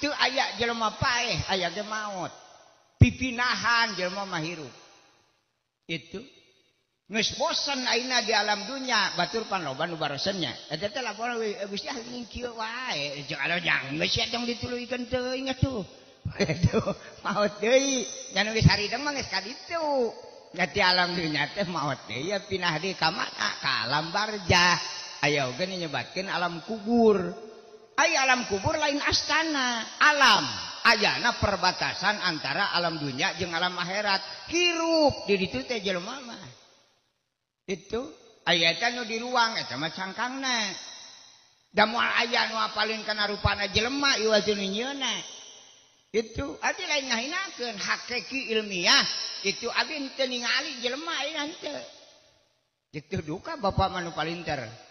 Teu aya jelema paeh, aya ge maot. Pipinahan jelema mah hirup. Itu geus bosen ayeuna di alam dunya, batur pan loba nu barosennya. Eta teh laporan we Gusti ah kieu wae. Jeung alo jang geus sia tong dituluykeun teuing atuh. Itu maot deui. Nya nu geus harideng mah geus ka ditu. Nya ti alam dunya teh maot deui ya pindah deui ka mana? Ka alam barzah. Aya oge nu nyebatkeun alam kubur. Aya alam kubur lain astana, alam ayana perbatasan antara alam dunia jeung alam akhirat. Hirup di ditu teh jelema mah. Itu aya eta nu di ruang eta mah cangkangna. Da moal aya nu apalin kana rupana jelema ieu nu nyieunna. Itu abdi lain ngahinakeun hakiki ilmiah itu abdi teu ningali jelema ayeuna henteu. Itu duka bapak mah nu palinter.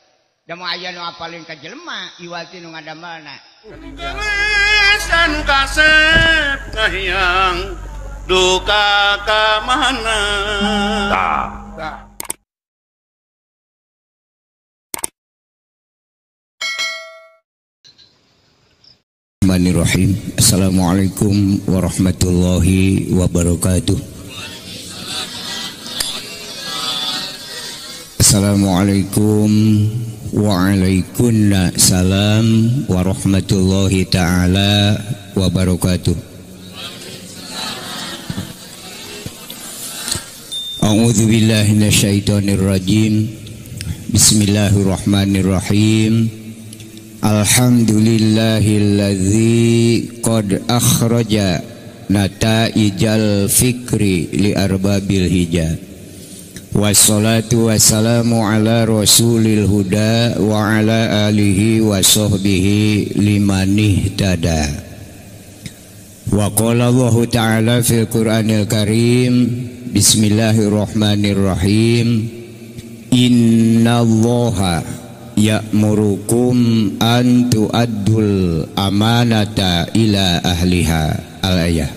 Da moal aya nu apalin ka jelema iwal ti nu ngadamelna. Gelis anu kasep kahiyang duka ka mana. Tah. Bismillahirrahmanirrahim. Assalamualaikum warahmatullahi wabarakatuh. Assalamualaikum waalaikumsalam salam warahmatullahi taala wabarakatuh. A'udzu billahi minasyaitonir rajim. Bismillahirrahmanirrahim. Alhamdulillahilladzi qad akhraja nataijal fikri li arbabil hija. Wassalatu wassalamu ala rasulil huda wa ala alihi wa sahbihi limanihtada. Wa qala Allahu ta'ala fil Qur'anil Karim, bismillahirrahmanirrahim. Innallaha ya'murukum an tu'addul amanata ila ahliha. Al-ayah.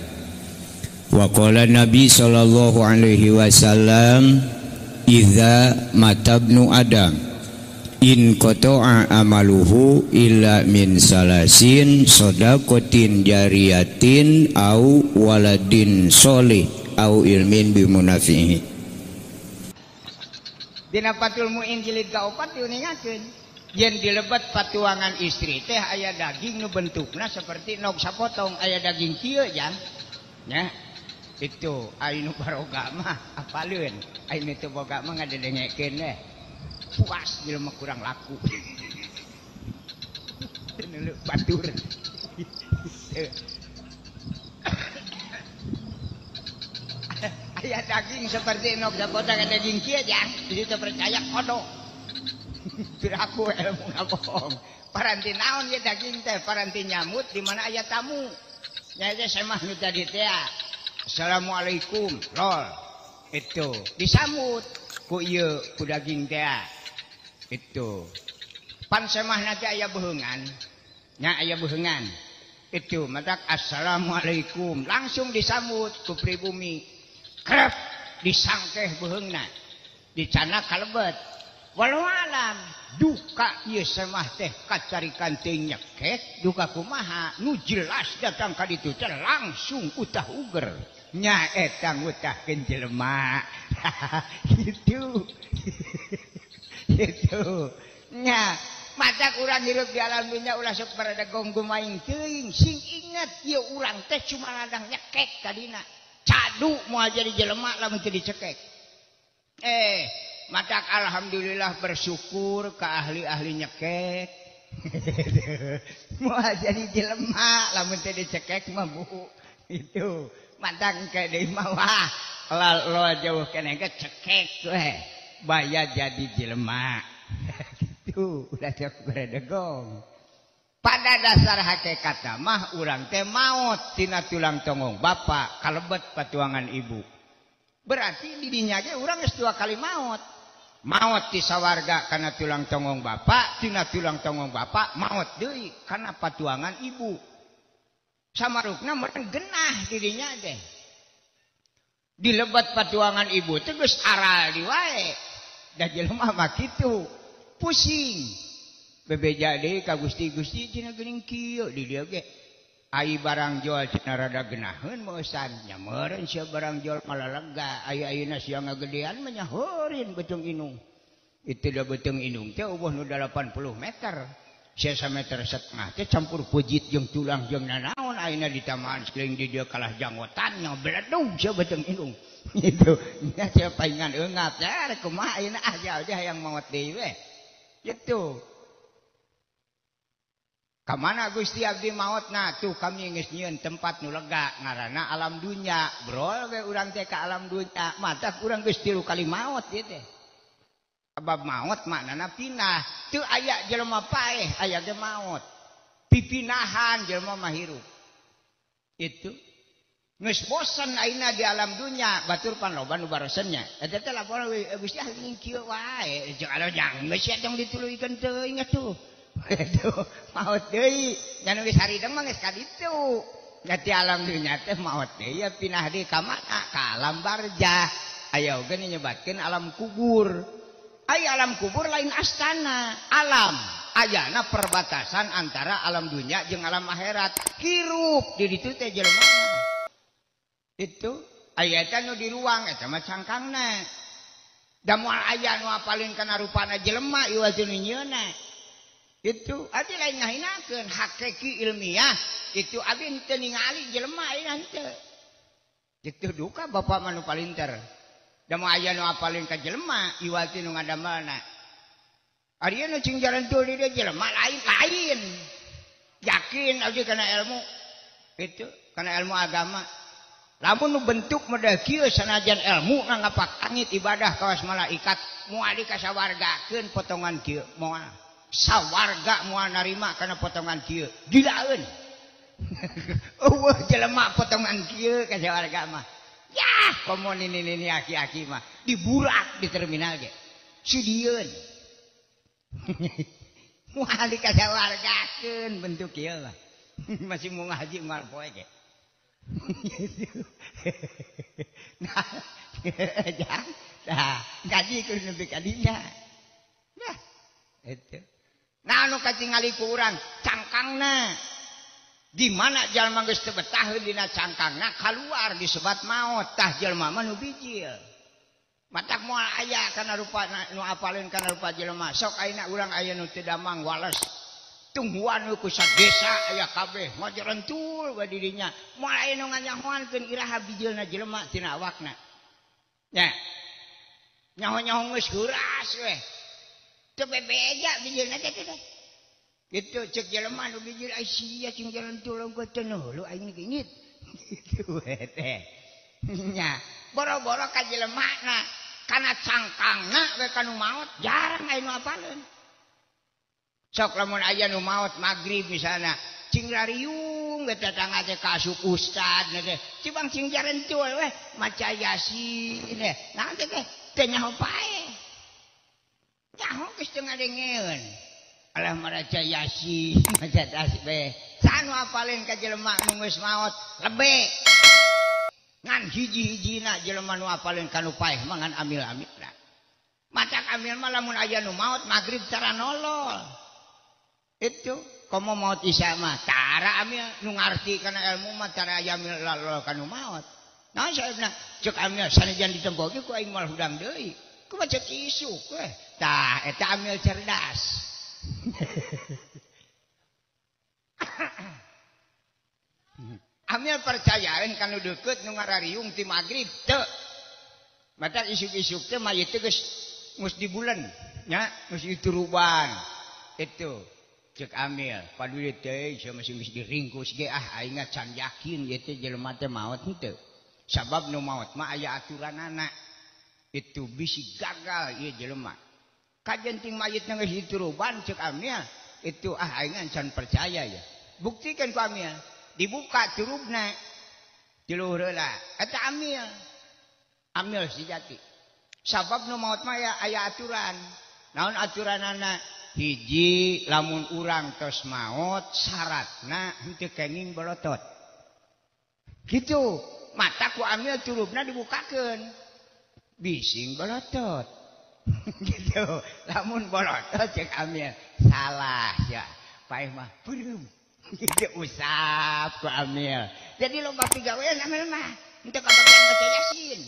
Wa qala Nabi sallallahu alaihi wasallam, idza matabnu adam in qata'a amaluhu illa min salasin sadaqatin jariyatin au waladin solih au ilmin bimunafihi. Dina Fathul Muin jilid kaopat diuningakeun yen dilebet patuangan istri teh aya daging nu bentukna seperti nog sapotong, aya daging kieu jang nya. Itu aya nu baroga mah apaleun, aya nu teu boga mah ngadedengekeun deh. Puas jelema kurang laku. Teu neuleuh batur. Aya daging seperti nog sapotong, ada daging kieu jang, jadi teu percaya kodok. Piraku ilmu ngabohong. Paranti naon ye daging teh, paranti nyamut di mana aya tamu. Nya teh semah nu tadi teh. Assalamualaikum, lol. Itu disambut ku ieu ku daging teh. Itu. Pan semahna teh aya beheungan. Nya aya beheungan. Itu matak assalamualaikum langsung disambut ku pribumi. Krep disangkeh beheungna. Dicana kalebet. Walau alam duka ieu semah teh kacarikan teu nyekek duka kumaha nu jelas datang ka ditu teh langsung utah uger. Nya eta ngutahkeun jelema. Gitu. Gitu. Nya matak urang hirup di alam dunya ulah sok parada gonggumaing teuing, sing inget ieu urang teh cuma ladang nyekek kadina. Cadu moal jadi jelema lamun teu dicekek. Matak alhamdulillah bersyukur ke ahli-ahli nyekek. Moal jadi jelema lamun teu dicekek mah bu. Itu matak engke deui mah wah lo jauh keneh ge cekek we baya jadi jelema. Gitu ulah sok beredegong. Pada dasar hakikatna mah urang teh maot tina tulang tonggong bapak kalebet patuangan ibu. Berarti didinya ge urang geus dua kali maot. Maot ti sawarga kana tulang tonggong bapak, tina tulang tonggong bapak maot deui kana patuangan ibu. Samarukna meureun genah didinya teh. Dilebet patuangan ibu teh geus aral di wae. Da jelema mah kitu. Pusing. Bebeja deui ka Gusti, Gusti cenah geuning kieu di dieu ge. Ai barang jual cenah rada geunaheun meusan nya meureun sia barang jual malah lega ai ayeuna sia ngagedean mah nyaheurin beuteung indung. Itu da beuteung indung teh eueuh nu 80 meter. Sia sameter setengah teh campur pejit jeung tulang jeung nanaon ayeuna ditamaan sekeliling di dieu kalah janggotan nya beledug sia beuteung indung. Gitu. Nya sia paingan eungap ya kumaha ayeuna ah jauh hayang maot deui we. Gitu. Kamana Gusti abdi maotna tuh kami geus nyieun tempat nu lega ngaranna alam dunya brol we urang teh ka alam dunya matak urang geus 3 kali maot ieu teh. Sebab maot maknana pindah teu aya jelema paeh aya ge maot. Pipinahan jelema mah hirup. Itu geus bosen ayeuna di alam dunya batur pan loba nu barosen nya. Eta teh laporan Gusti anjing kieu wae jeung anu jang geus tong dituluykeun teuing atuh. Aduh, maot deui. Nya nu geus harideng mah geus ka ditu. Nya ti alam dunya teh maot deui ya pindah deui ka mana? Ka alam barzah. Aya oge nyebatkeun alam kubur. Aya alam kubur lain astana, alam. Ayana perbatasan antara alam dunya jeung alam akhirat. Hirup di ditu teh jelema. Itu aya eta nu di ruang eta mah cangkangna. Da moal aya nu apalin kana rupana jelema ieu teh nu nyieunna. Itu abdi lain ngahinakeun hakiki ilmiah itu abdi teu ningali jelema ayeuna henteu. Itu duka bapak mah nu palinter. Da moal aya nu apalin ka jelema iwal ti nu ngadamelna. Ari nu cing jalan tul di dieu jelema lain lain. Yakin abdi kana ilmu itu kana ilmu agama. Lamun nu bentuk model kieu sanajan ilmu ngapak langit ibadah kawas malaikat moal dikasawargakeun potongan kieu moal. Sawarga moal narima kana potongan kieu gilaeun. Eueuh jelema potongan kieu ka sawarga mah. Yah komo nini-nini aki-aki mah diburak di terminal ge. Sidieun. Moal dikasawargakeun bentuk kieu mah. Masih mau ngaji moal poe ge. Nah, nah, ngaji kudu nepi ka dinya. Nah, itu. Nah anu katingali ku urang cangkangna. Di mana jalma geus teu betaheun dina cangkangna kaluar disebat maot tah jelema mah nu bijil. Matak moal aya kana rupa nu apaleun kana rupa jelema. Sok ayeuna urang aya nu teu damang wales. Tungguan ku sadesa aya kabeh ngajerentul we di dinya. Moal aya nu nganyahoankeun iraha bijilna jelema tina awakna. Nya. Nyaho-nyaho geus heuras we. Teu bebeja bijilna teh teh. Gitu cek jelema nu bijil ai sia cing jalan tulung ke teu lu aing gingit. Gitu we teh. Nya, boro-boro ka jelemana kana cangkangna we kanu maot jarang aya nu apaleun. Sok lamun aya nu maot magrib misalna cing rariung we tetangga teh ka asup ustad teh. Cibang cing jarentul we maca Yasin teh. Naon teh teh nyaho pae. Nyaho geus teu ngadengeun. Alah maraca Yasin maca tasbih. Sanu apaleun ka jelema nu geus maot lebe. Ngan hiji-hijina jelema nu apaleun ka nu paeh mah ngan amil-amilna. Matak amil mah lamun aya nu maot magrib tara nolol. Itu komo maot isya mah tara amil nu ngarti kana ilmu mah tara aya amil lalol ka nu maot. Naon saebna ceuk amil sanajan ditempo ge ku aing moal hudang deui. Kumaha ceuk isuk we. Tah eta amil cerdas. Amil percayaeun ka nu deukeut nu ngarariung ti magrib teu. Matak isuk-isuk teh mayit teh geus geus di bulan nya geus dituruban. Itu cek amil paduli teh sia masih geus diringkus ge ah aing can yakin ieu teh jelema teh maot henteu. Sabab nu maot mah aya aturanana. Itu bisi gagal ieu jelema. Kajenting mayitna geus dituruban cek amil itu ah aing can percaya ya. Buktikan ku amil. Dibuka turubna di luhur heula eta amil. Amil sejati. Sabab nu maot mah ya aya aturan. Naon aturanana? Hiji lamun urang tos maot syaratna henteu kenging bolotot. Gitu. Mata ku amil turubna dibukakeun. Bising bolotot. Gitu. Lamun bolotot cek amil salah ya. Paeh mah beureum. Gitu usap ku amil. Jadi loba pigawean amil mah. Henteu kabagian baca Yasin.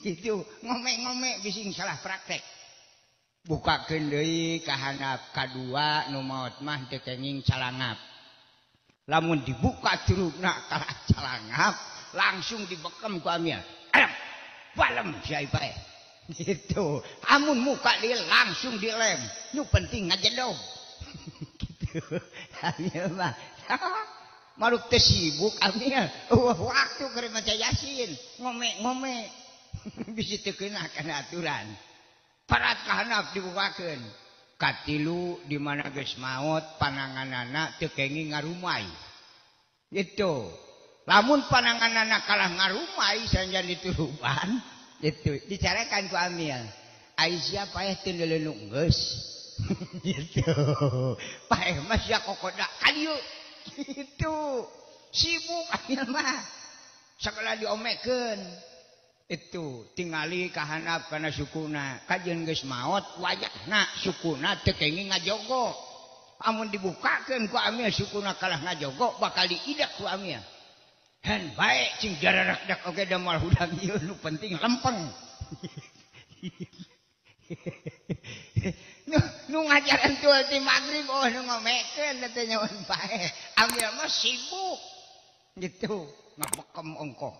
Gitu, ngome-ngome bising salah praktek. Bukakeun deui ka handap kadua nu maot mah teu kenging calangap. Lamun dibuka curugna kalah calangap, langsung dibekem ku amil. Arep balem sia paeh. Gitu. Amun muka dia langsung dilem. Nu penting ngajedog. Gitu. Amil mah. Maruk teh sibuk amil. Waktu keur maca Yasin, ngome-ngome. Bisi teu keuna kana aturan. Parat kahanap dibukakeun. Katilu di mana geus maot pananganana teu kenging ngarumai. Gitu. Lamun pananganana kalah ngarumai sanjan dituruban, gitu. Dicarekan ku amil. Ai sia paeh teu neuleunung geus. Gitu. Paeh mah sia kokoda ka dieu. Gitu. Sibuk amil mah. Sagala diomekeun. Itu tingali kahanap kana sukuna. Kajeun geus maot wayahna sukuna teu kenging ngajogo. Amun dibukakeun ku amil sukuna kalah ngajogo bakal diidak ku amil. Hen bae cing dararak-dak oge da moal hudang ieu nu penting lempeng. Nu ngajaran tuh ti magrib oh nu ngomekeun teh nyawan bae. Amil mah sibuk. Gitu ngabekem ongkoh.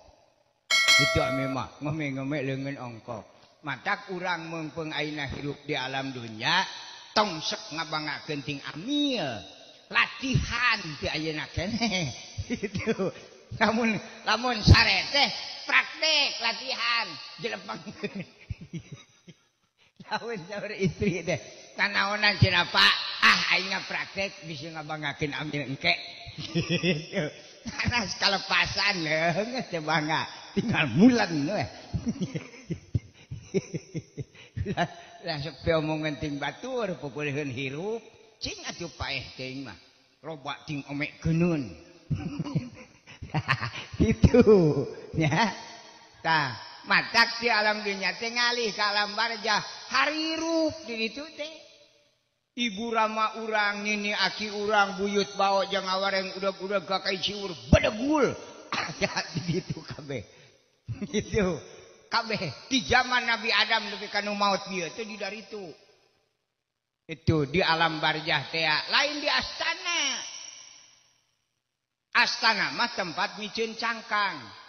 Gitu amil mah ngome-ngome leungeun ongkoh. Matak urang meungpeung ayeuna hirup di alam dunya tong sek ngabangakeun ting amil. Latihan ti ayeuna keneh. Gitu. Lamun lamun sare teh praktek latihan jelepeng. Lamun saur istri teh kanaonan cenah Pak, ah aing praktek bisa ngabangakeun amil engke. Gitu. Karena kalepasan leungeut teh bangga, tinggal mulan we. Lah sepi omongan ting batur pupuleuheun hirup, cing atuh paeh teuing mah. Loba ting omek geuneun. Itu ya. Tah, matak di alam dunya teh ngalih ka alam barjah, harirup di ditu teh. Ibu rama urang, nini aki urang, buyut bawa jeung awareng udag-udag ka kai ciur bedegul. Aya di ditu kabeh. Gitu. Kabeh di zaman Nabi Adam nepi ka nu maot ieu teh di daritu. Itu di alam barjah teh lain di astana. Astana mah tempat miceun cangkang.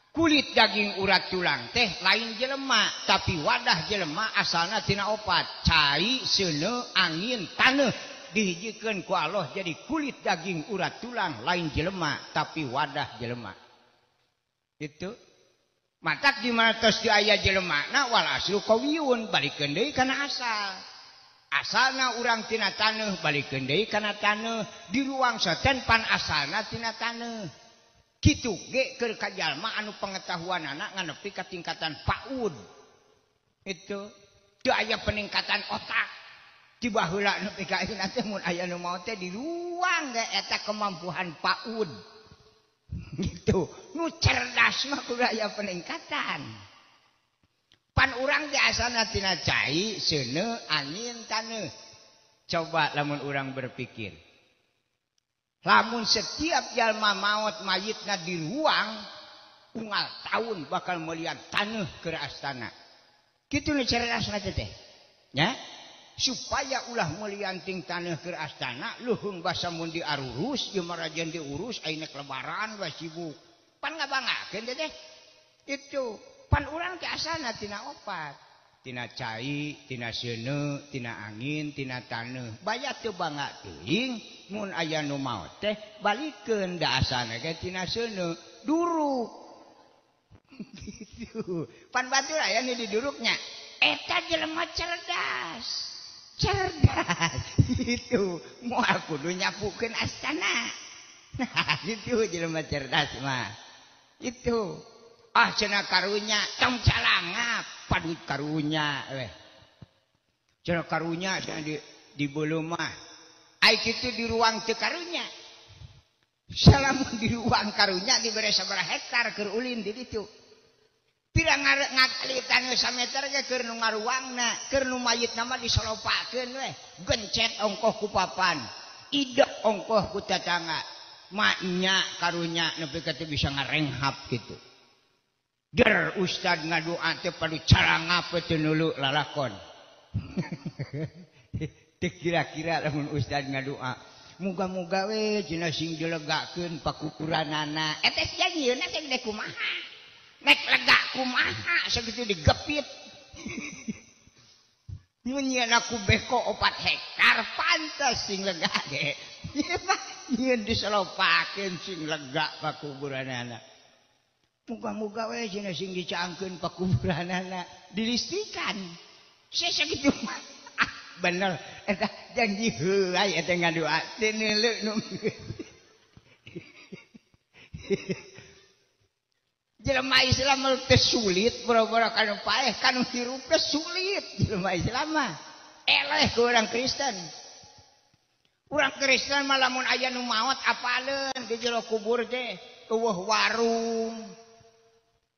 Kulit daging urat tulang teh lain jelema, tapi wadah jelema asalna tina opat, cai, seuneu, angin, taneuh dihijikeun ku Allah jadi kulit daging urat tulang lain jelema tapi wadah jelema. Itu matak di mana tos di aya jelemana wal aslu qawiyun balikeun deui kana asal. Asalna urang tina taneuh balikeun deui kana taneuh, di ruang soten pan asalna tina taneuh. Kitu ge keur ka jalma anu pengetahuanana nganepi ka tingkatan PAUD. Itu teu aya peningkatan otak. Ti baheula nepi ka ayeuna teh mun aya nu maot teh di ruang ge eta kemampuan PAUD. Gitu. Nu cerdas mah kudu aya peningkatan. Pan urang ge asalna tina cai, seuneu, angin, taneuh. Coba lamun urang berpikir. Lamun setiap jalma maot mayitna di ruang unggal tahun bakal melihat taneuh ke astana. Kitu nu cerdasna teh. Nya? Supaya ulah melian ting taneuh ke astana, luhung basa mun diarurus, ieu marajen diurus ayeuna lebaran bae sibuk. Pan ngabangakeun teh. Itu pan urang teh asalna tina opat. Tina cai, tina seuneu, tina angin, tina taneuh. Baya teu bangga teuing mun aya nu maot teh balikeun da asalna ge tina seuneu, duruk. Gitu. Pan batur aya nu diduruknya. Eta jelema cerdas. Cerdas. Itu moal kudu nyapukeun astana. Nah, gitu jelema cerdas mah. Itu. Ah cenah karunya tong calangap padut karunya weh. Cenah karunya cenah di beuleum mah. Ai kitu di ruang teu karunya. Salamun di ruang karunya dibere sabaraha hektar keur ulin di ditu. Pira ngagali taneuh sameter ge keur nu ngaruangna, keur nu mayitna mah disolopakeun weh, gencet ongkoh ku papan. Idek ongkoh ku tatangga. Maknya karunya nepi ka teu bisa ngarenghap kitu. Der ustad ngadoa teh padu carangap teu nulu lalakon. Teu kira-kira lamun ustad ngadoa. Muga-muga we cenah sing dilegakeun pakukuranana. Eta sia nyieunna teh gede kumaha? Nek lega kumaha sakitu digepit. Nyieun aku beko 4 hektar pantes sing lega ge. Nyieun disalopakeun sing lega pakuburanana. Muga-muga we cenah sing dicaangkeun pakuburanana dilistikan. Sia sakitu mah. Ah, bener eta janji heulai eta ngadoa teu neuleu nu. Jelema Islam teh sulit boro-boro kanu paeh kanu hirup teh sulit jelema Islam mah. Eleh ku urang Kristen. Urang Kristen mah lamun aya nu maot apaleun di jero kubur teh eueuh warung,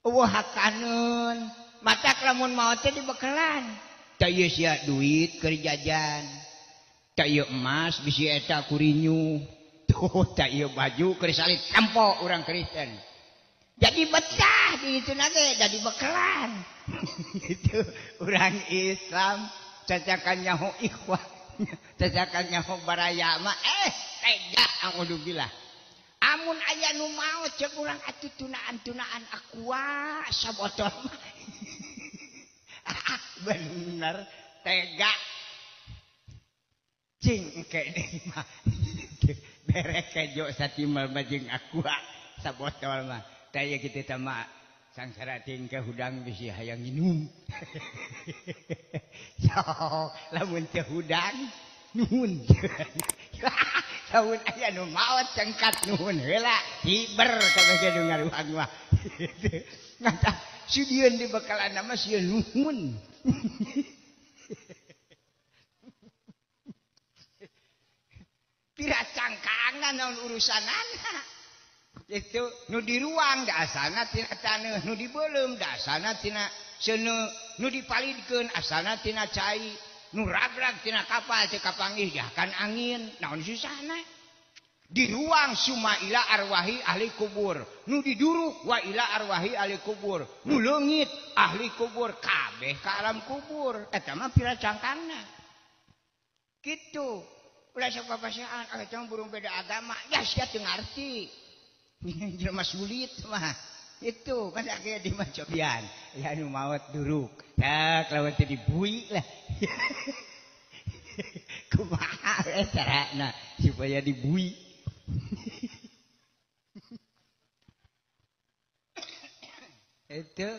eueuh hakaneun, matak lamun maot teh dibekelan. Tah ieu sia duit keur jajan. Tah ieu emas bisi eta kurinyu. Tuh tah ieu baju keur salit tempo urang Kristen. Jadi betah di itu nage, jadi bekelan. Itu orang Islam cacakan nyaho ikhwah, cacakan nyaho baraya mah tega alhamdulillah. Amun aya nu maot ceuk urang atuh tunaan-tunaan aqua sabotol mah. Bener tega. Cing engke deui mah. Bere kejo satimal mah jeung aqua sabotol mah. Taya kita tama sangsara tingkah hudang bisi hayang minum. Sok lamun teu hudang nuhun. Lamun aya nu maot cengkat nuhun heula hiber kabeh ge nu ngaruhang mah. Ngata sieun di bekalan mah sieun nuhun. Pira cangkangan naon urusanana. Itu nu di ruang da asana tina taneuh, nu dibeuleum da asana tina seuneu, nu dipalidkeun asana tina cai, nu ragrag tina kapal teu kapanggih jahkan angin, naon susahna? Di ruang suma ila arwahi ahli kubur, nu diduruk wa ila arwahi ahli kubur, nu leungit ahli kubur, kabeh ka alam kubur, eta mah pira cangkangna. Kitu. Ulah sok papasiaan, ah burung beda agama, ya sia teu ngarti. Jelema sulit mah itu kan kayak di macobian ya nu maot duruk tak lawan teh dibui lah. Kumaha carana supaya dibui. Itu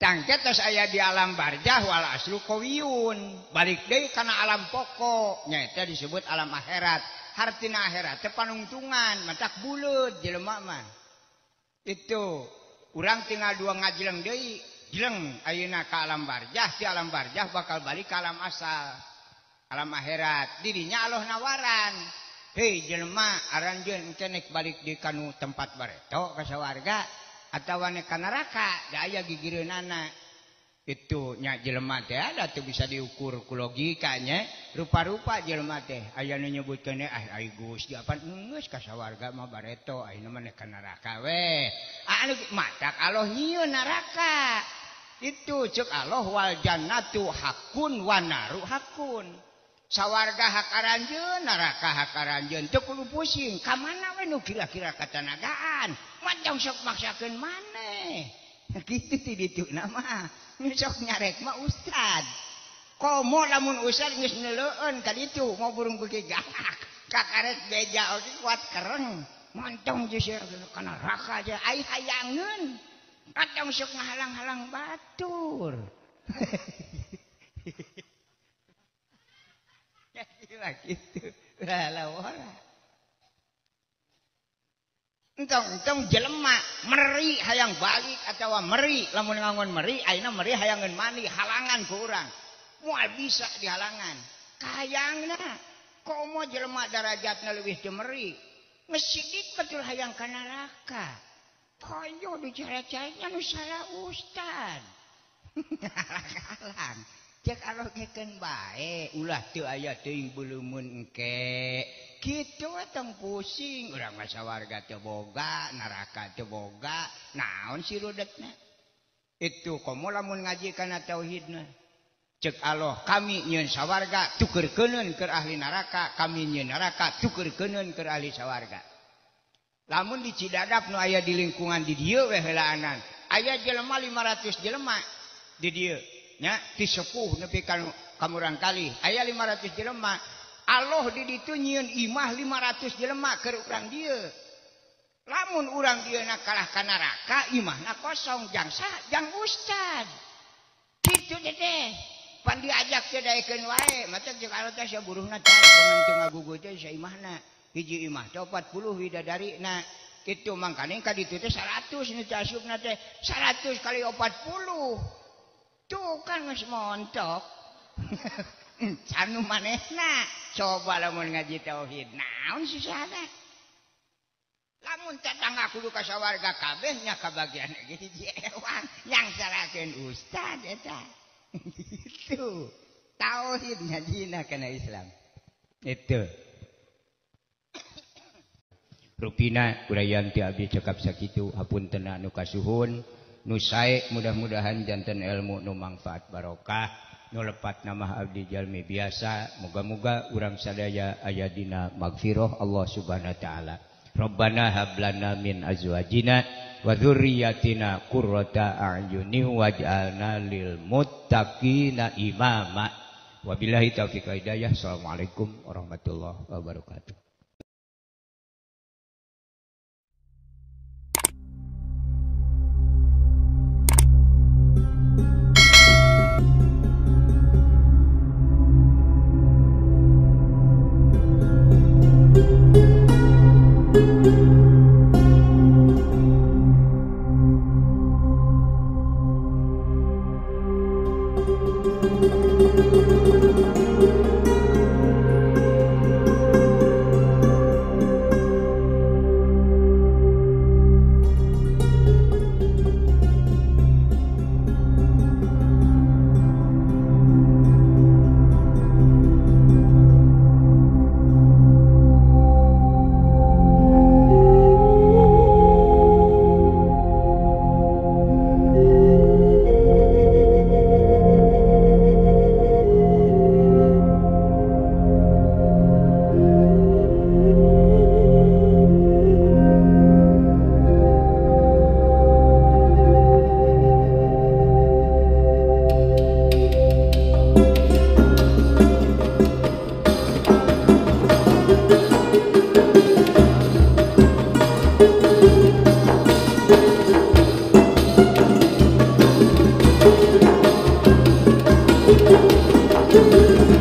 tangke tos aya di alam barjah wal aslu qawiyun balik deui kana alam pokok nyaeta disebut alam akhirat. Hartina akhirat teh panungtungan matak buleud jelema mah. Itu urang tinggal dua ngajleng deui, jleng ayeuna ka alam barjah, ti alam barjah bakal balik ka alam asal, alam akhirat. Dirinya Allah nawaran, hei jelema aranjeun engke nek balik di kanu tempat bareto ka sawarga atawa nek ka neraka, da aya gigireunana. Itu nya jelema teh ada teu bisa diukur ku logikanya, rupa-rupa jelema teh aya nu nyebutkeun ah ai Gusti apan geus ka sawarga mah bareto ayeuna mah ka neraka we. Anu matak Allah nyieun neraka. Itu ceuk Allah wal jannatu hakun wa naru hakun. Sawarga hak aranjeun, neraka hak aranjeun, teu kudu pusing ka mana we nu kira-kira katanagaan. Macam sok maksakeun maneh. Kitu ti ditu mah. Sok nyarek mah ustad. Komo lamun ustad geus neuleueun ka ditu mau burung beuki galak. Kakaret beja oge kuat kereng. Montong jeung sia ka neraka aja ai hayangeun. Katong sok ngahalang-halang batur. Ya kitu. Lah ora. Entong-entong jelema meri hayang balik atawa meri lamun ngangon meri ayeuna meri hayangeun mandi halangan ku urang moal bisa dihalangan kahayangna komo jelema darajatna leuwih teu meri geus sidik betul hayang ka neraka koyo dicara-caranya nu salah ustad halang Cek Allah keun bae ulah teu aya teuing beuleumeun engke. Kitu we tong pusing urang mah sawarga teu boga, neraka teu boga, naon si rudetna. Itu komo lamun ngaji kana tauhidna. Cek Allah kami nyieun sawarga tukeurkeuneun keur ahli neraka, kami nyieun neraka tukeurkeuneun keur ahli sawarga. Lamun di Cidadap nu aya di lingkungan di dieu we heulaanan. Aya jelema 500 jelema di dieu nya ti sepuh nepi ka murang kali. Aya 500 jelema. Allah di ditu nyieun imah 500 jelema keur urang dieu. Lamun urang dieu na kalah ka neraka, imahna kosong jang saha? Jang ustad. Kitu teh. Pan diajak teh daekeun wae, mata jeung Allah teh sia buruhna teh bangun teu ngagugu teh sia imahna. Hiji imah teh 40 widadari na kitu mangkane ka ditu teh 100 nu asupna teh 100 kali 40 tuh kan geus montok. Canu manehna coba lamun ngaji tauhid naon susahna. Lamun tetangga kudu ka sawarga kabeh nya kabagian ge hiji ewang nyangsarakeun ustad eta. Itu tauhid ngajina kana Islam itu. Rupina uraian ti abdi cekap sakitu hapunten anu kasuhun nu sae mudah-mudahan janten ilmu nu mangfaat barokah nu lepat nama abdi jalmi biasa moga-moga urang sadaya aya dina magfirah Allah Subhanahu wa taala. Rabbana hab lana min azwajina wa dzurriyyatina qurrata a'yunin waj'alna lil muttaqina imama. Wabillahi taufiq wal hidayah. Assalamualaikum warahmatullahi wabarakatuh. Thank you.